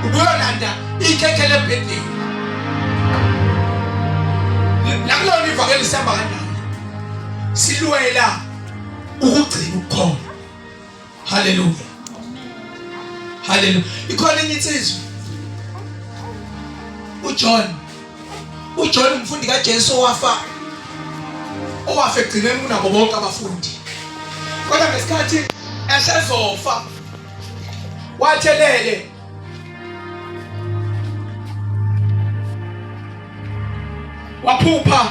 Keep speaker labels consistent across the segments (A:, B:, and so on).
A: Ubuyolanda ikhekhe lebirthday. Nakulona ivangeli sihamba kanjani? Silwela ukugcina ukukholwa. Haleluya. Haleluya. Ikhona enye insizwa. uJohn. uJohn umfundi kaJesu owafa owafa egcineni kunabo bonke abafundi. Kodwa ngesikhathi esezofa wathelele waphupha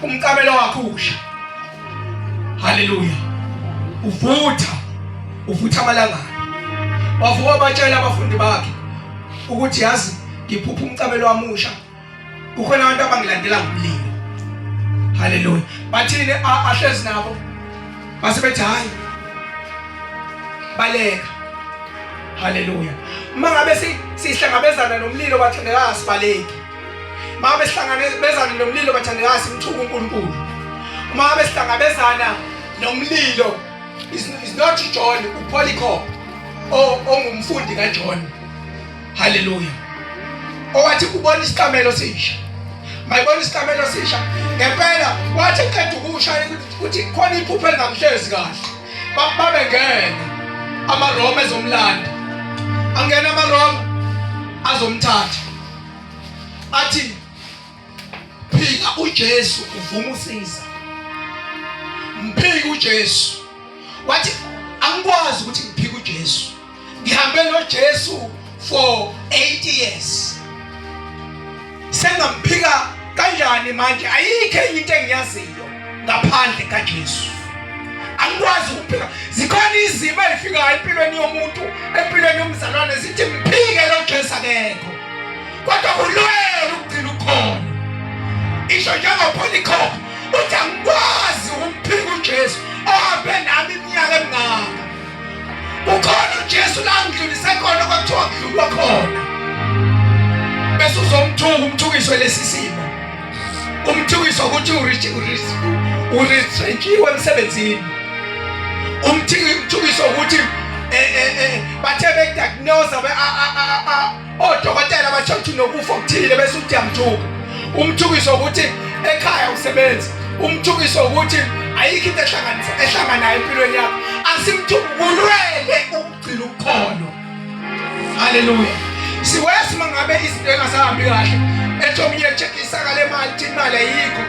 A: umqamelo wakhe usha. Haleluya. Uvutha, uvutha amalangana. Wavuka batshela abafundi bakhe ukuthi yazi ngiphupha umqamelo wamusha. Kukhona abantu abangilandela ngomlilo. Haleluya. Bathini ahlezi nabo? Base bethi hayi. Baleka. Haleluya. Uma ngabe sihlangabezana nomlilo bathandekayo sibaleki. Uma ngabe sihlangabezana nomlilo bathandekayo simthuka uNkulunkulu. Uma ngabe sihlangabezana nomlilo is not John, uPolycarp ongumfundi kaJohn. Haleluya. Owathi ubona isiqamelo sisha. Mayibona isiqamelo sisha. Ngempela wathi eqeda ukusha ukuthi khona iphupho elingamhlezi kahle. Babengena amaRoma ezomlanda. Angena amaRoma azomthatha. Athi phika uJesu uvuma usiza. Mphika uJesu. Wathi angikwazi ukuthi ngiphike uJesu. Ngihambe noJesu for 80 years. Sengamphika kanjani manje? Ayikho enye into engiyaziyo ngaphandle kaJesu. Angikwazi ukuphika. Zikhona izimo ezifikayo empilweni yomuntu, empilweni yomzalwane zithi mphike lo Jesu akekho. Kodwa kulwela ukugcina ukholo. Isho njengoPolycarp uthi angikwazi ukumphika uJesu ohambe nami iminyaka emingaka. Ukhona uJesu la ngidlulise khona kwakuthiwa kudlulwa khona. Bese uzomthuka umthukiswe lesi simo. Umthukiswa ukuthi uretrenchiwe emsebenzini. Umthukiswa ukuthi eh eh eh bathe bekudiagnose odokotela bathe ukuthi unokufa okuthile bese uthi yamthuka. Umthukiswa ukuthi ekhaya usebenzi. Umthukiswa ukuthi ayikho into ehlanganisa ehlanganayo empilweni yakho. Asimthukulwele ukugcina ukholo. Haleluya. Siwesi mangabe izinto engasahambi kahle. Ethi omunye check isaka lemali thi imali ayikho.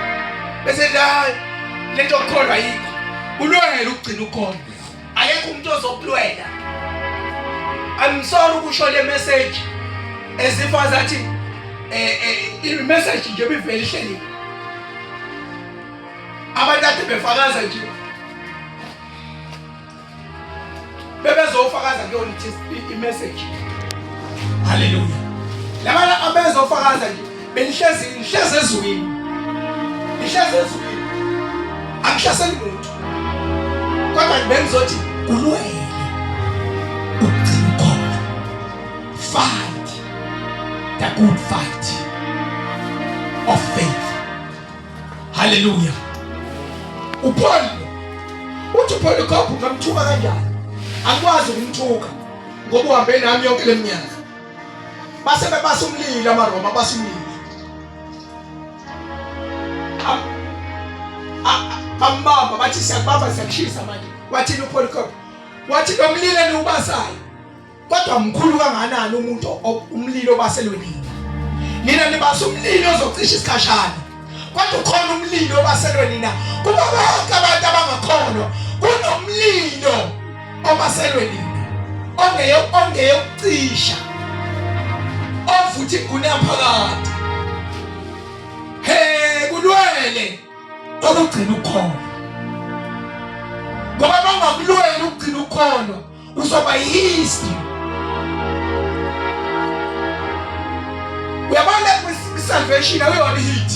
A: Bese la lento okukholwa ayikho. Ulwele ukugcina ukholo. Akekho umuntu ozokulwela. I'm sorry ukusho le message ezifa zathi eh eh i message nje bivele ihleliwe. Abantu ade befakaza nje bebezofakaza kuyona i-message. Haleluya. Laba abezofakaza nje benihlezi nihlezi ezwini. Nihlezi ezwini. Angihlaseli muntu. Kodwa bengizothi kulwele ukugcina ukholo. Fight the good fight of faith. Haleluya. UPaul uthi uPaul Cop ngamthuka kanjani? Akwazi ukumthuka ngoba uhambe nami yonke leminyaka. Base bebasa umlilo amaRoma basa umlilo. Bambamba bathi siyakubamba siyakushisa manje. Wathini uPaul Cop? Wathi lo mlilo eniwubasayo Kodwa mkhulu kanganani umuntu umlilo obaselwe nina? Nina nibasa umlilo ozocisha isikhashana. Kodwa ukhona umlilo obaselwe nina. Kubo bonke abantu abangakholwa kunomlilo obaselwe nina. Ongeye ongeye ukucisha. Ovutha ingunaphakade. He kulwele ukugcina ukholo. Ngoba bangakulweli ukugcina ukholo uzoba history. Uyabona kwi-salvation awuyona ihit,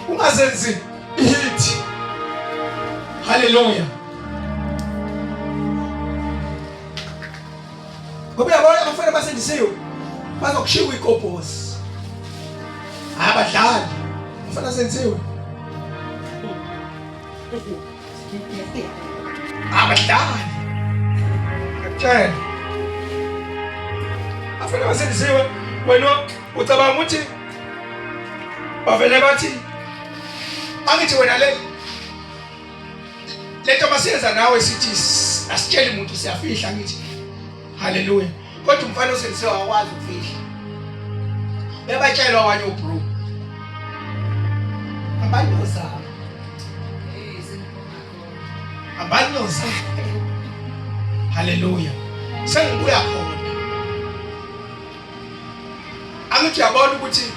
A: ungazenzi ihit. Haleluya. Ngoba uyabona abafana basindisiwe bazokushiya uyikobhosi. Hayi abadlali, abafana senziwe. Abadlali. Ngiyakutshela. Afana basindisiwe wena ucabanga ukuthi bavele bathi angithi wena le lento masiyenza nawe sithi asitsheli umuntu siyafihla ngithi haleluya kodwa umfana osindisiwe akwazi ukufihla uyabatshelwa abanye ubro abanozama abanozama haleluya sengibuya khona angithi uyabona ukuthi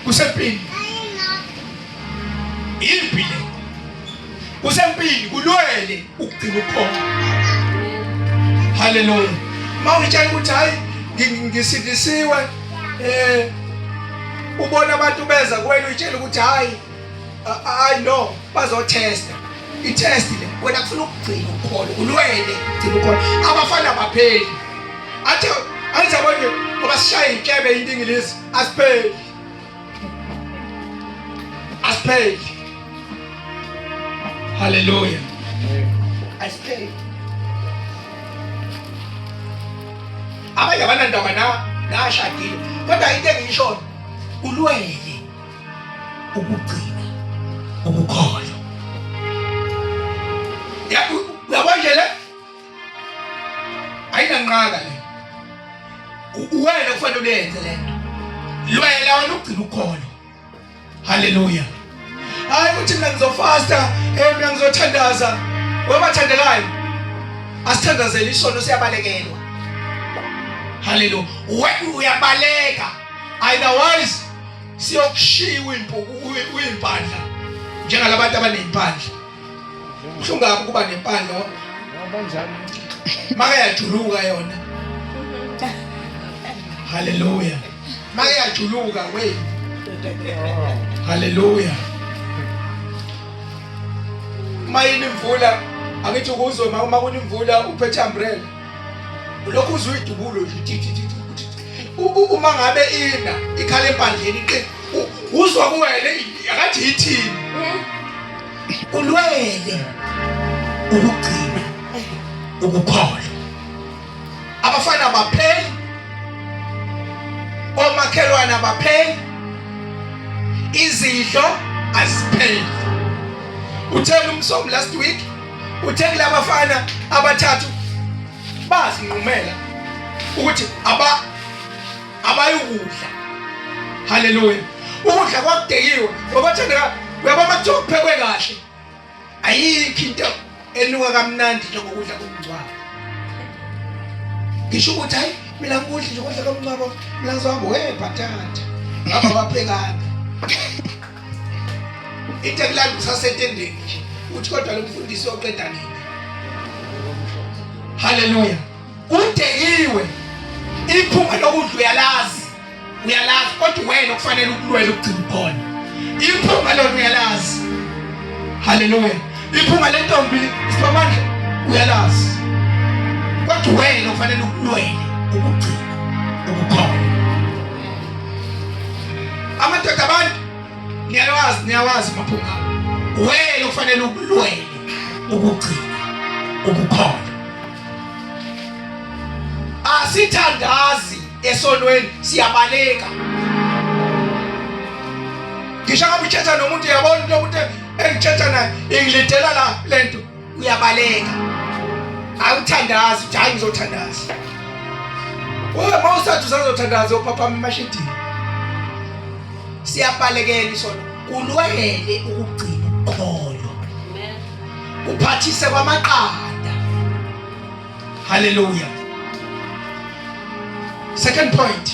A: kusempini impi le kusempini kulwele ukugcina ukhona haleluya uma ungitshela ukuthi hayi ngisindisiwe eh ubona abantu beza kuwena uyitshela ukuthi hayi hayi no bazothesta i-test le wena kufuna ukugcina ukholo ulwele ugcina ukholo abafana bapheli athi angithi abanye ngoba sishaye intshebe into ingilisi asipheli asipheli haleluya asipheli abanye abanandaba na nashadile kodwa into engiyishoyo ulwele ukugcina ukukholwa uyabona nje le ayinanqaka le uwena kufanele uyenze le nto lwela wena ugcina ukholo haleluya hayi ukuthi mina ngizofasta eh mina ngizothandaza webathandekayo asithandazele isono siyabalekelwa haleluya uyabaleka otherwise siyokushiya uyimpuku uyimpandla njengalabantu abanempandla buhlungu kabi ukuba nempandla
B: Banjani?
A: Make yajuluka yona. Hallelujah. Make yajuluka we. Hallelujah. Mayini imvula angithi ukuzwe uma kunemvula uphethe umbrella. Lokhu uzwe idubulo nje ti ti ti uma ngabe ina ikhala empandleni iqi uzwa kuwena akathi ithini ulwele ukugcina ukukholwa abafana bapheli omakhelwane abapheli izidlo azipheli utheni umsomi last week uthe kulabafana abathathu bazinqumela ukuthi aba abayukudla haleluya ukudla kwakudekiwe ngoba thandeka uyabona kuthiwa kuphekwe kahle ayikho into enuka kamnandi njengokudla komngcwabo ngisho ukuthi hayi mina ngikudli nje ukudla komngcwabo mina ngizohamba we bhatata ngaba baphekanga into ekulanda usasetendeni nje uthi kodwa lo mfundisi oqeda nini haleluya Udekiwe. Iphunga lokudla uyalazi. Uyalazi kodwa wena okufanele ukulwela ukugcina ukhona. Iphunga lona uyalazi. Haleluya. Iphunga lentombi isiphamandla uyalazi. Kodwa wena okufanele ukulwele ukugcina ubukhona. Amadoda abantu niyawazi niyawazi maphunga. Wena okufanele ukulwele ukugcina ubukhona. Asithandazi esonweni siyabaleka. Ngisho ngabe uthetha nomuntu uyabona into yokuthi engithetha naye ingilidela la lento uyabaleka. Awuthandazi uthi hayi ngizothandaza. Wewe mawusathi usazothandaza uphaphama emashidini. Siyabalekela isono. Kulwele ukugcina ukholo. Uphathise kwamaqanda. Hallelujah. Second point.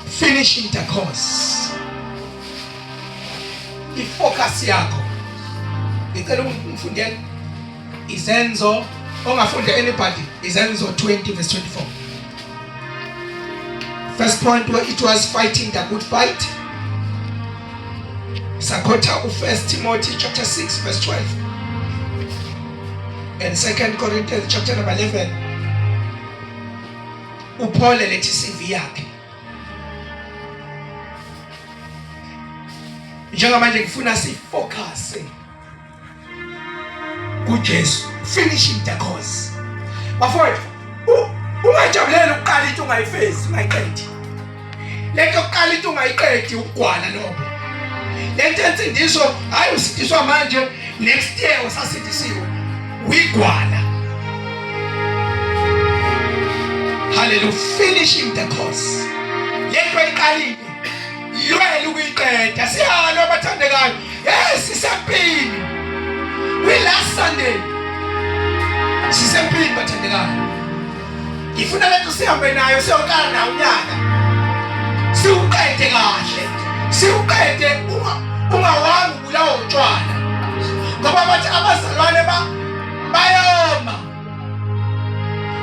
A: Finishing the course. Ifocus yakho. Ngicela ungifundele izenzo ongafunda anybody izenzo 20 verse 24. First point where it was fighting the good fight. Sakhotha u1 Timothy chapter 6 verse 12 and 2 Corinthians chapter number 11. uPaul lethi CV yakhe. Njengamanje ngifuna sifocus kuJesu finishing the course. Bafowethu, Ungajabuleli ukuqala into ungayifezi, ungayiqedi. Lento yokuqala into ungayiqedi ukugwala lokho. Lento ensindiso hayi usindiswa manje next year usasindisiwe. Uyigwala. Hallelujah, finishing the course. Lento ayiqalile lwele ukuyiqeda. Siyalo abathandekayo. Yes, sisempini. We last Sunday. Sisempini bathandekayo. Ngifuna lento sihambe nayo siyoqala nawo unyaka. Siwuqede kahle. Siwuqede uma ungawanga ubulawa utshwala. Ngoba bathi abazalwane ba bayoma.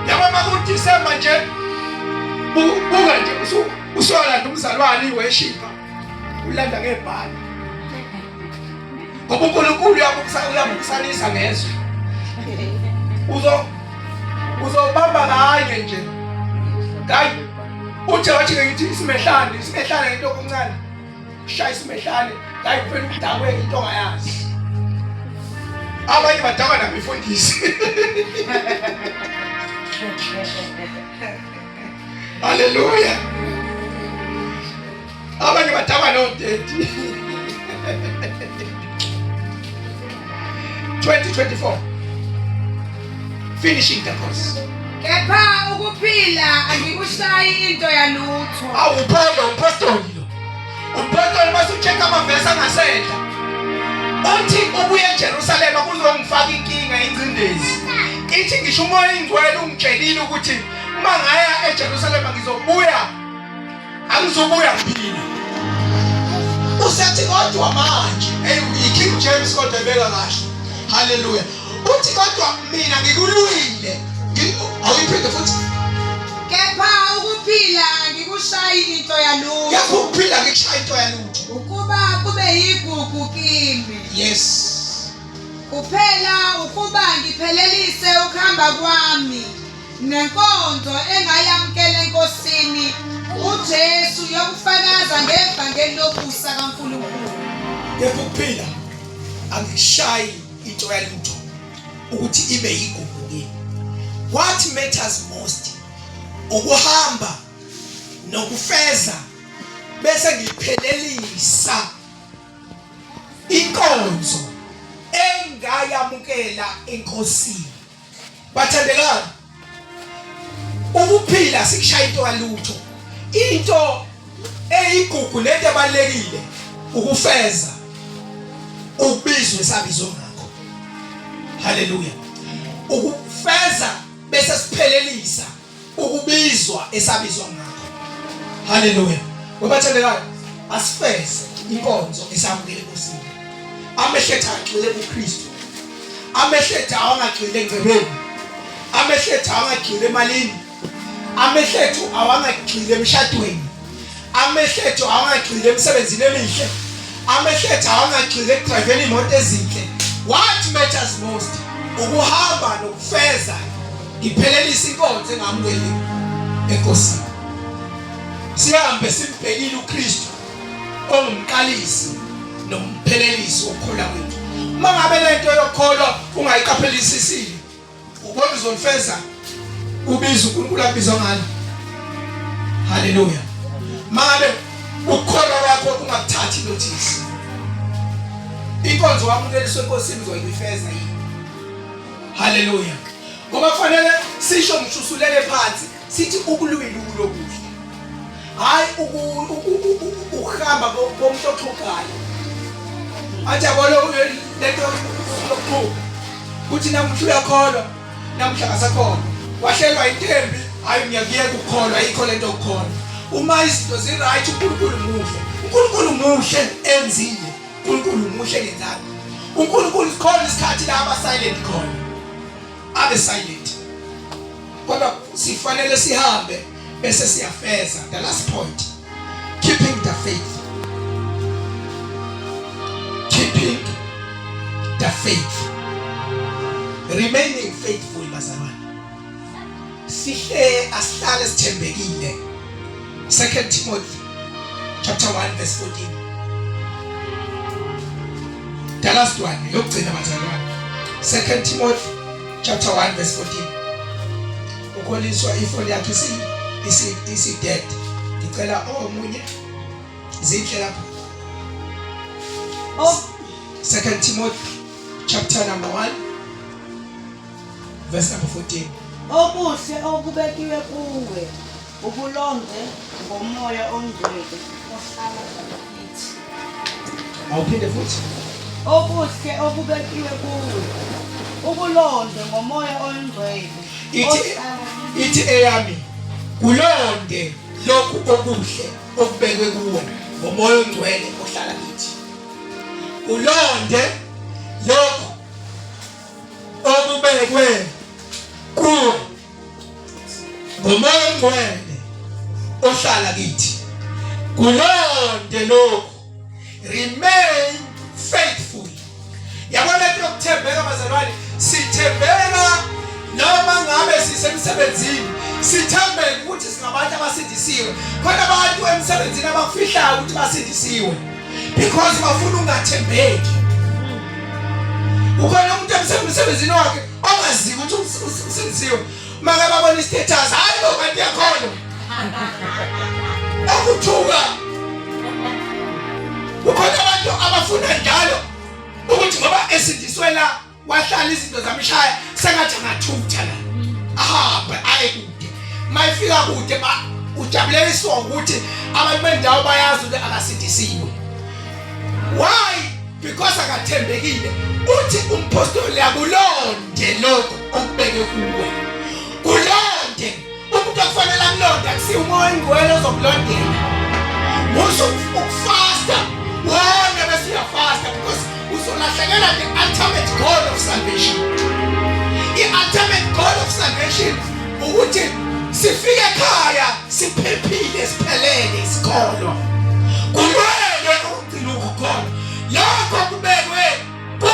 A: Yabo makuDisemba nje buka nje usolanda umzalwane iworshipper ulanda ngebhali. Ngoba uNkulunkulu uyabukusanisa ngezwe. Uzo uzobamba kanye nje. Kanye. Uthe wathi ngithi isimehlane, isimehlane into okuncane. Shaya isimehlane, hayi kuphela udakwe into ongayazi. Abanye badakwa nabefundisi. Hallelujah. Abanye badakwa nodedi. 2024 finishing the course.
B: Kepha ukuphila angikushayi into yalutho.
A: Awu Paulo umpostoli lo. Umpostoli mase ucheck amavesi angasenhla. Uthi ubuye eJerusalema kuzongifaka inkinga ingcindezi. Ithi ngisho umoya ingcwele ungitshelile ukuthi uma ngaya eJerusalema ngizobuya angizobuya ngiphila usethi kodwa manje hey iKing James kodwa ebeka kahle haleluya uthi kodwa mina ngikulwile awuyiphinde futhi
B: kepha ukuphila ngikushayi into yalutho
A: kepha ukuphila ngikushayi into yalutho
B: ukuba kube yigugu kimi
A: yes
B: kuphela ukuba ngiphelelise ukuhamba kwami Nenkonzo engayamukela eNkosini uJesu yokufakaza ngevangeli lokusa kaNkulunkulu.
A: Kepha ukuphila angishayi into yalutho ukuthi ibe yigugu kimi. What matters most ukuhamba nokufeza bese ngiphelelisa inkonzo engayamukela eNkosini. Bathandekayo, ukuphila sikushaya into kalutho. Into eyigugu nento ebalekile ukufeza ukubizwa esabizwa ngakho. Haleluya. Ukufeza bese siphelelisa ukubizwa esabizwa ngakho. Haleluya. Webathandekayo, asifeze inkonzo esamukele eNkosini. Amehlo ethu agxile kuKristu. Amehlo ethu awangagxile engcebeni. Amehlo ethu awangagxile emalini. Amehlo ethu awangagxile emshadweni. Amehlo ethu awangagxile emsebenzini emihle. Amehlo ethu awangagxile ekudrayiveni imoto ezinhle. What matters most ukuhamba nokufeza ngiphelelise inkonzo engamukeli enkosini. Sihambe simbhekile uKristu ongumqalisi nomphelelisi wokukholwa kwethu. Uma ngabe lento yokukholwa ungayiqaphelisisile ubona uzolifeza ubiza uNkulunkulu akubizwa ngalo. Haleluya. Mangabe ukukholwa kwakho ungakuthathi notice. Inkonzo wamukeliswe eNkosini uzoyifeza yini? Haleluya. Ngoba kufanele sisho ngisho usulele phansi sithi ukulwila ukulokuhle. Hayi ukuhamba komuntu oxhugayo. Athi yabona lento yokuxhuga. Kuthi namuhla uyakholwa, namuhla akasakholwa. Wahlelwa intembi, hayi ngiyakuyeka ukukholwa, ayikho lento yokukholwa. Uma izinto zi-right uNkulunkulu muhle. uNkulunkulu muhle enzile. uNkulunkulu muhle ngenzani. uNkulunkulu sikhona isikhathi la aba silent khona. Abe silent. Kodwa sifanele sihambe bese siyafeza the last point. Keeping the faith. Keeping the faith. Remaining faithful bazalwane. Sihle asihlale sithembekile. 2 Timothy chapter 1 verse 14. The last one yokugcina bazalwane. 2 Timothy chapter 1 verse 14. Ukholiswa ifoni yakhe isi isi isi dead. Ngicela omunye zinhle lapha.
B: Oh.
A: Second Timothy chapter number 1 verse number 14.
C: Okuhle okubekiwe kuwe ukulonde ngomoya ongcwele ohlala kithi.
A: Awuphinde futhi.
C: Okuhle okubekiwe kuwe ukulonde ngomoya oyingcwele.
A: Ithi ithi eyami kulonde lokhu okuhle okubekwe kuwe ngomoya ongcwele ohlala kithi. Kulonde lokhu okubekwe kuwe ngomoya ongcwele ohlala kithi kulonde lokhu remain faithful yabona into yokuthembeka bazalwane sithembeka noma ngabe sisemsebenzini sithembeke ukuthi singabantu abasindisiwe khona abantu emsebenzini abakufihlayo ukuthi basindisiwe because bafuna ungathembeki ukhona umuntu emsebenzini wakhe ongaziwa ukuthi usindisiwe make babona istatus hayi bo kanti yakhona okuthuka kukhona abantu abafuna njalo ukuthi ngoba esindiswe la wahlala izinto zamshaya sengathi angathutha la ahambe aye kude mayifika kude ba ujabuleliswa ukuthi abantu bendawo bayazi ukuthi akasindisiwe why because akathembekile uthi umpostoli akulonde lokho okubeke kuwe kulonde umuntu okufanele akulonde akusiwo umoya oyingcwele ozokulondela musa ukufasta wona bese uyafasta because uzolahlekelwa the ultimate goal of salvation i-ultimate goal of salvation ukuthi sifike ekhaya siphephile siphelele isikolo kulwele ukugcina ukukholwa lokho kubekwe kuwe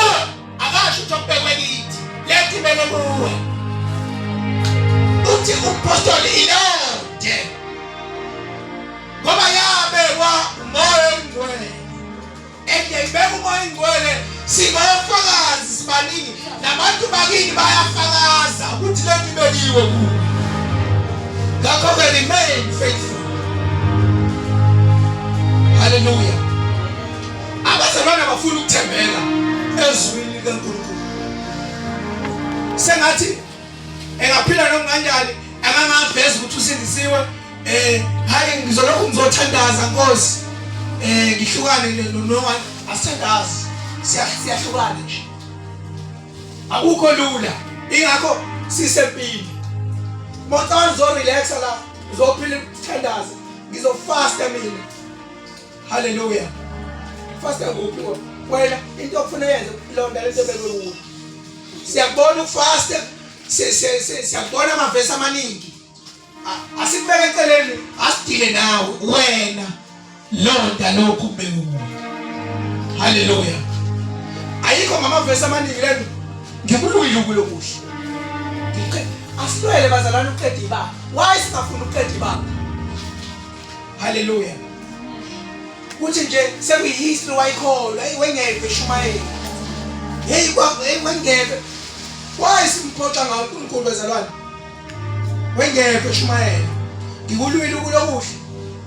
A: akasho ukuthi okubekwe kithi lento ibeke kuwe uthi umpostoli ilonde ngoba yabekwa umoya oyingcwele Engiyayibeka umoya ingcwele singofakazi sibaningi nabantu bakini bayafakaza ukuthi lento ibekiwe kuwe ngakho-ke remain faithful haleluya abazalwane bafuna ukuthembeka ezwini likaNkulunkulu sengathi engaphila noma kanjani angangaveza ukuthi usindisiwe eh hayi ngizolokhu ngizothandaza Nkosi eh ngihlukane no asithandazi siyahlukana nje akukho lula ingakho sisempini mocabanga uzorelaxa la uzophila ukuthandaza ngizofasta mina haleluya fasta kuphi wena into okufuna yenze londa lento ebekwe kuwe siyakubona ukufasta siyakubona amavesi amaningi asikubeke eceleni asidile nawe wena londa lokhu kubeke kuwe haleluya ayikho ngamavesi amaningi lento ngikulwile ukulokuhle asilwele bazalwane ukuqeda ibanga why singafuni ukuqeda ibanga haleluya kuthi nje sekuyihistory wayikholwa hey wengeve eshumayela hey hey wengeve why simphoxa ngawo uNkulunkulu bazalwane wengeve eshumayela ngikulwile ukulokuhle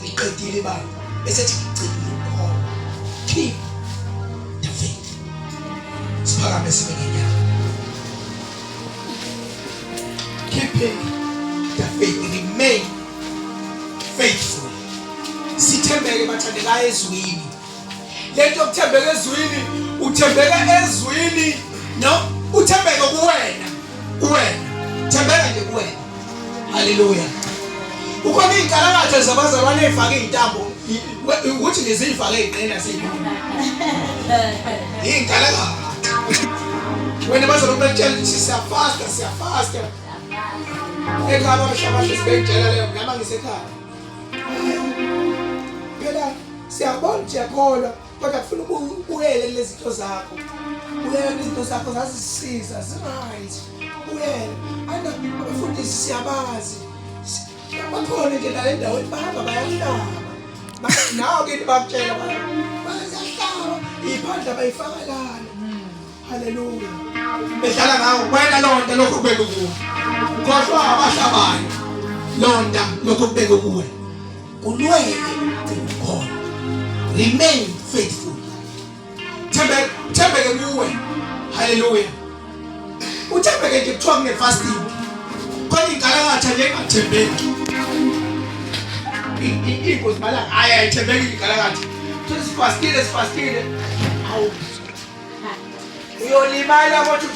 A: ngiqedile ibanga bese thi ngigcinile ukholo keep the faith siphakame sibe ngenyawo keeping the faith remain faithful sithembeke bathandekayo ezwini lento yokuthembeka ezwini uthembeka ezwini no uthembeke kuwena kuwena thembeka nje kuwena haleluya ukhona iy'nkalakatha zabazalwane ey'fake iy'ntambo ukuthi nje ziyifake ey'nqena ziyibona iy'nkalakatha wena bazalwane bekutshela ukuthi siyafasta siyafasta ekhaya babahlabahle sibekutshela leyo noma ngisekhaya phela siyabona ukuthi uyakholwa kodwa kufuna ubuyele kulezi zinto zakho buyela izinto zakho zazisiza zi-right buyele ana abafundisi siyabazi bakhona nje la endaweni bahamba bayahlaba nawe ke bakutshela bayahlaba iphandla bayifaka lana. Haleluya. Bedlala ngawo wena londa lokho kubeke kuwe. Khohlwa abahlabayo. Londa lokho kubeke kuwe. Kulwele ukugcina ukholo. Remain faithful. Thembeke thembeke kuwe. Haleluya. Uthembeke nje kuthiwa kune fasting. Khona inkalakatha nje engathembeki. Ingozi malanga hayi ayithembeki inkalakatha. Sifastile sifastile. Awu uyolimala kodwa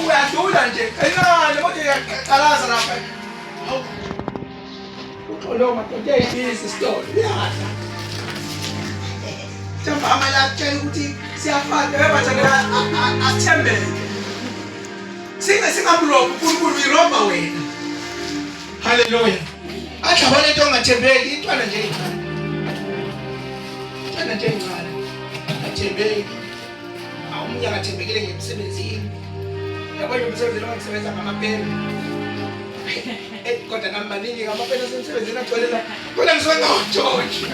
A: uyadlula nje kancane kodwa uyaqalaza lapha hawu uxolo madoda eyibhizi isitolo uyadla ntambama la kutshela ukuthi siyafana ebathakela athembeke singe singamrobhi uNkulunkulu uyirobha wena haleluya athi yabona into ongathembeki intwana nje incane intwana nje incane athembeki omunye akathembekile ngemsebenzini yabo nje umsebenzi lo ngisebenza ngamapeni eh, kodwa nami maningi ngamapeni asemsebenzini agcwele la kodwa ngisuke ngawatshontsha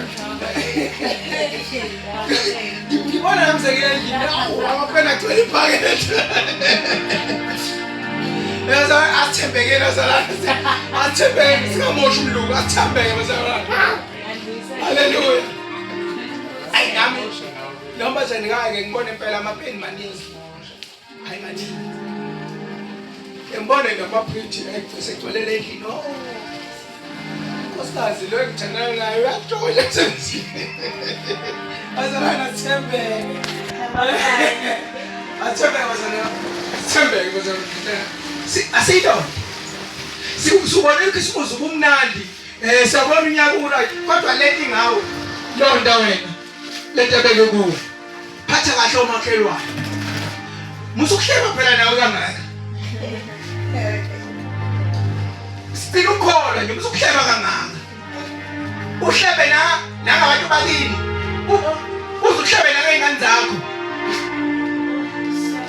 A: ngibona nami sekile endlini awu amapeni agcwele iphakethe Yaza athembekile bazalwane. Athembeke singamoshi umlungu athembeke bazalwane. Haleluya. Ayi nami noma nje ngake ngibone impela amapeni maningi. Hayi maningi. Ngibone namaprint egcwele endlini. Oh. Nkosikazi lo engithandana naye uyathola emsebenzini. Bazalwane athembeke. Athembeke bazalwane. Athembeke bazalwane. Asiyidonde. Sibone ikhisimusi ubumnandi. Eh siyabona unyaka uright kodwa lento ingawe. Londa wena. Lento ebeke kuwe. Phatha kahle omakhelwane. Musa ukuhleba phela nawe kangaka. Sicela ukukholwa nje musa ukuhleba kangaka. Uhlebe na nangabantu bakini. Uze uhlebe nangey'ngane zakho.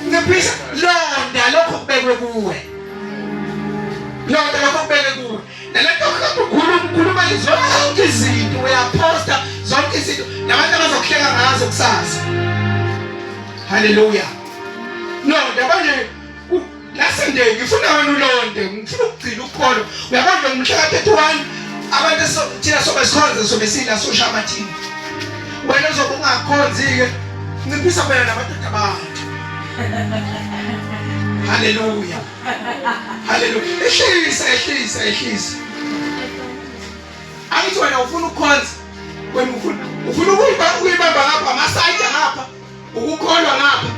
A: Nciphisa londa lokho kubekwe kuwe. Londa lokho kubekwe kuwe. Nalento ukhuluma ukhuluma zonke izinto uyaposta zonke izinto nabantu abazokuhleka ngazo kusasa. Haleluya. No, yabo nje lase nje ngifuna wena ulonde, ngifuna ukugcina ukholo. Uyabona nje ngomhla ka-31 abantu thina sobe sikhonze sobe sila sosha amathini. Wena uzobe ungakhonzi-ke nciphisa phela namadoda abantu. Haleluya. Haleluya. Ehlisa, ehlisa, ehlisa. Angithi wena ufuna ukukhonza. Wena ufuna ufuna ukuyibamba ngapha amasayidi ngapha, ukukholwa ngapha.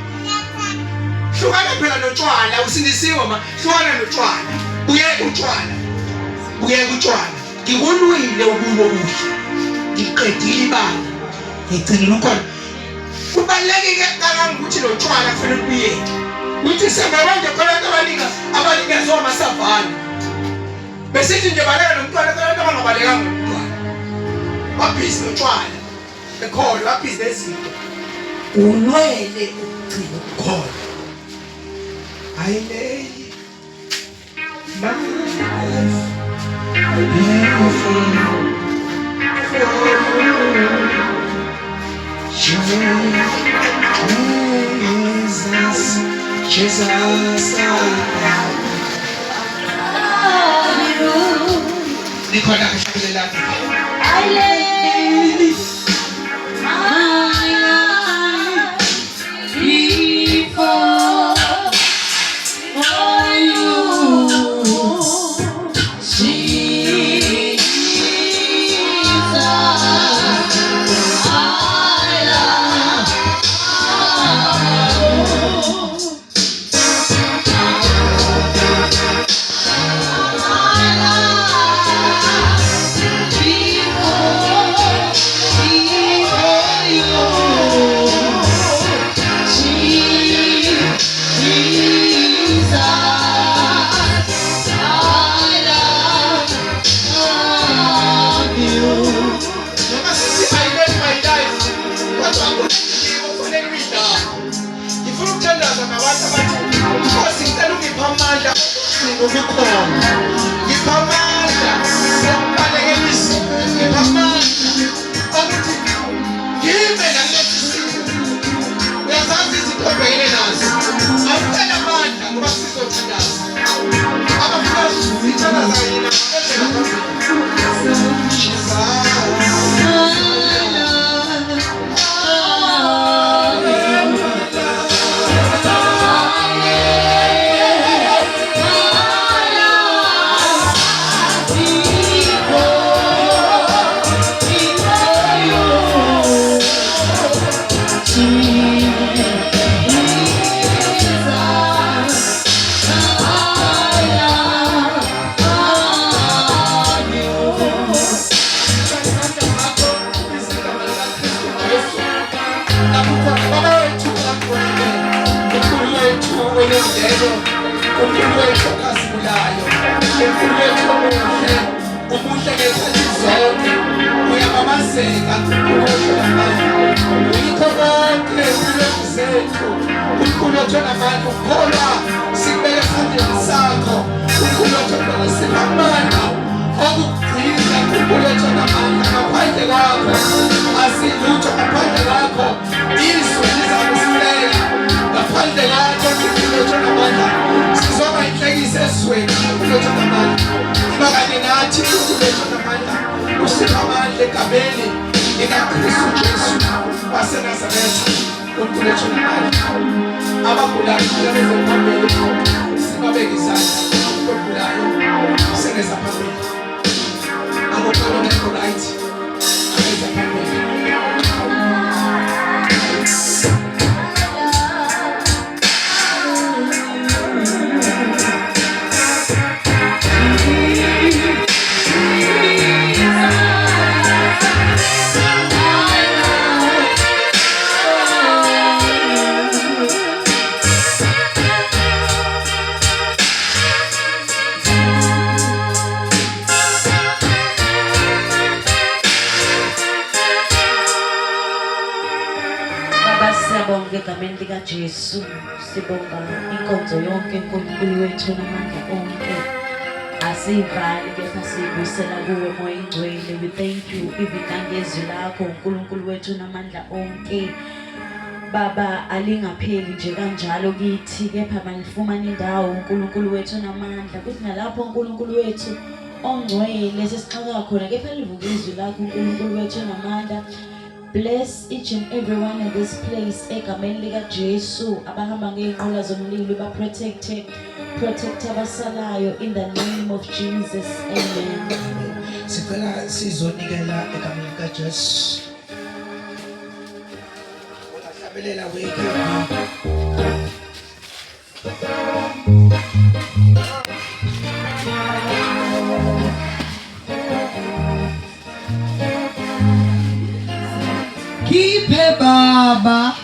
A: Hlukana phela notshwala, usindisiwe ma. Hlukana notshwala. Buyeka utshwala. Buyeka utshwala. Ngikulwile ukulwa okuhle. Ngiqedile ibanga. Ngigcinile ukhona. Kubalulekile kangangokuthi notshwala kufanele ubuyeke. Uthi siyabona nje khona abantu abaningi abanikezwa amasavana. Besithi nje baleka nomntwana khona abantu abangabalekanga nomntwana. Babhizi notshwala. Bekholwa babhizi nezinto. Ulwele ukugcina ukukholwa. Hayi leyi. My life beautiful Jesus, Jesus, I love you. Nikhona kuhlabelelani.
B: I lay my life before you, Jesus. I love you. My life before you, Jesus. I love you.
A: Noma sithi I love my life, kodwa akudingi kufanele uyidale. Ngifuna ukuthandaza nabantu abathi Nkosi ngicela ungiphe amandla okugcina ukukholwa. Ngipha amandla okubalekela izinto. Ngipha amandla okuthi ngime nakulesi simo. Uyazazi izinto obhekene nazo. Ozothandaza kanye nabo eze ngaphambili. Umuhle ngezikhathi zonke uyababazeka uyikho konke empilweni zethu umkhulu wethu onamandla ukukholwa sikubeke esandleni sakho umkhulu wethu onamandla amandla okugcina umkhulu wethu onamandla ngaphandle kwakho asilutho ngaphandle kwakho izwe lizakusilela ngaphandle kwakho umkhulu wethu onamandla sizoba inhlekisa ezweni umkhulu wethu onamandla iba kanye nathi umkhulu wethu onamandla usipha amandla egameni likaKristu Jesu waseNazaretha uNkulunkulu wethu onamandla abagulayo beze phambili sibabeke izandla umuntu ogulayo sengeza phambili akukho ongekho right akeza phambili.
B: Baba, siyabonga egameni likaJesu. Sibonga inkonzo yonke, uNkulunkulu wethu namandla onke. Asiyivali kepha siyibuyisela kuwe, Moya Ingcwele. We thank you even nangezwi lakho, uNkulunkulu wethu namandla onke. Baba, alingapheli nje kanjalo kithi, kepha malifumane indawo, uNkulunkulu wethu namandla, kuthi nalapho, uNkulunkulu wethu ongcwele, sesixaka khona, kepha livuke izwi lakho, uNkulunkulu wethu namandla. Bless each and everyone in this place egameni likaJesu. Abahamba ngey'nqola zomlilo, ba-protecte, protect abasalayo in the name of Jesus. Amen.
D: Sicela sizonikela egameni likaJesu. Ungahlabelela wekhe. Ngiphe, Baba.